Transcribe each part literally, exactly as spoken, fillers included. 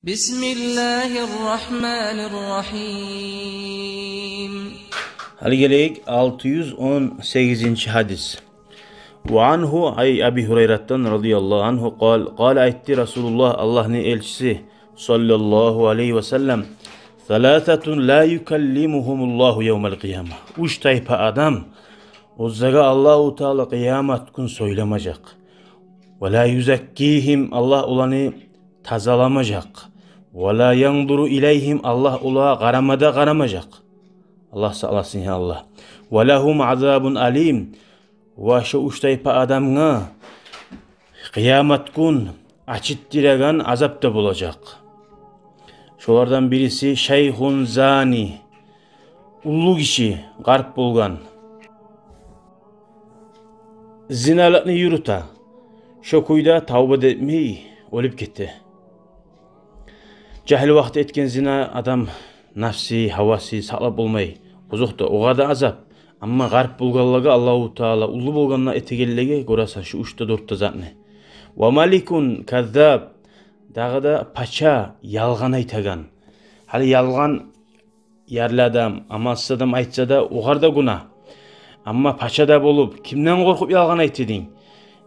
بسم الله الرحمن الرحيم. Гьали гелейик алты юз он сегизинчи гьадис. وعنه, ай Аби Гьурайратдан радияллагьу ангьу, قال, قال, айтды Расулуллагь, Аллагьны элчиси, саллаллагьу алайгьи ва саллам: ثلاثة لا يكلمهم الله يوم القيامة. Уьч тайпа адам, оьзлеге Аллагьу Таала къыямат гюн сёйлемежек. ولا يزكيهم, Аллагь оланы тазаламажакъ. ولا ينظر إليهم, Аллагь олагъа къарама да къарамажакъ. Аллагь сакъласын, я Аллагь. ولهم عذاب أليم. Ва шо уьч тайпа адамгъа къыямат гюн ачытдырагъан азап да болажакъ. Шолардан бириси شيخ زاني, уллу гиши, къарт болгъан, зиналыкъны юрюте, шо кюйде тавба да этмей оьлюп гете. Жагьил вакъти этген зина адам нафси, гьавасын сакълап болмай. Озокъда, огъар да азап. Амма къарт болгъанлагъа Аллагьу Таала, уллу болгъанда этегенлеге гёресен шу уьч де, дёрт де затны. وملك كذاب, дагъы да пача, ялгъан айтагъан. Гьали ялгъан ярлы адам, амалсыз адам айтса да, огъар да гюнагь. Амма пача да болуп, кимден къоркъуп ялгъан айта эдинг?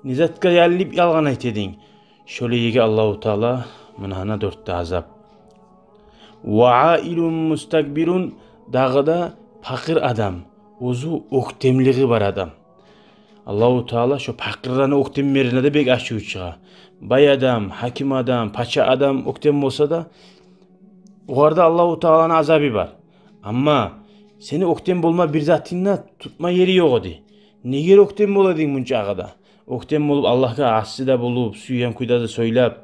Не затгъа ялынып ялгъан айта эдинг? Шолайгъа Аллагьу Таала муна гьана дёрт де азап. وعائل مستكبر, дагъы да пакъыр адам, оьзю оьктемлиги бар адам. Аллагьу Таала шо пакъырланы оьктемлерине де бек ачуву чыгъа. Бай адам, гьаким адам, пача адам оьктем болса да, огъар да Аллагьу Тааланы азабы бар. Амма сени оьктем болма бир затынгны тутма ери ёкъ эди. Неге оьктем бола эдинг мунчакъы да? Оьктем болуп, Аллагьгъа асси де болуп, сюйген кюйде де сёйлеп,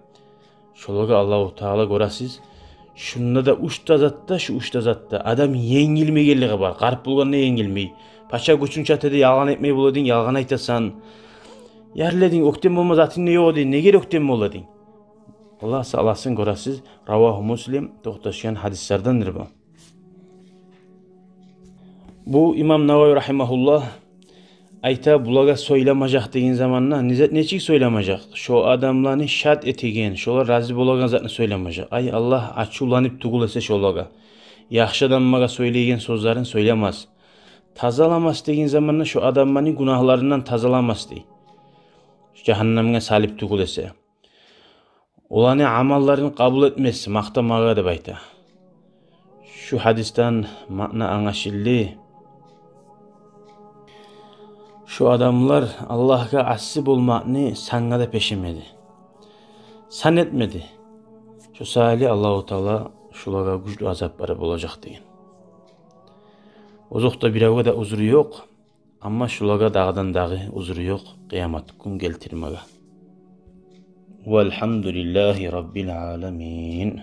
шолагъа Аллагьу Таала, гёресиз, шунда да уьч де затда, шу уьч де затда адам енгилмейгенлиги бар. Къарт болгъанда енгилмей. Пача гючюнг чатады, ялгъан этмей бола эдинг, ялгъан айтасан. Ярлы эдинг, оьктем болма затынг да ёкъ эди, неге оьктем бола эдинг? Аллагь сакъласын, гёресиз. رواه مسلم, токъташгъан гьадислердендир бу. Бу имам Нававий рагьимагьуллагь айта, булагъа сёйлемежек деген заманда, не зат, нечик сёйлемежек? Шо адамланы шат этеген, шолар рази болагъан затны сёйлемежек. Ай Аллагь ачувланып тюгюл эсе шолагъа, яхшы адамлагъа сёйлейген сёзлерин сёйлемес. Тазаламас деген заманда, шо адамланы гюнагьларындан тазаламас дей. Жагьаннемге салып тюгюл эсе. Оланы амалларын къабул этмес, макътамагъа деп айта. Шу гьадисден маъна англашылды. Шу адамлар Аллагьгъа асси болмакъны санга да пешемеди, сан этмеди. Шо саялы Аллагьу Таала шолагъа гючлю азаплары болажакъ деген. Озокъда, биревге де узру ёкъ. Амма шолагъа дагъыдан-дагъы узру ёкъ къыямат гюн гелтирмеге. والحمد لله رب العالمين.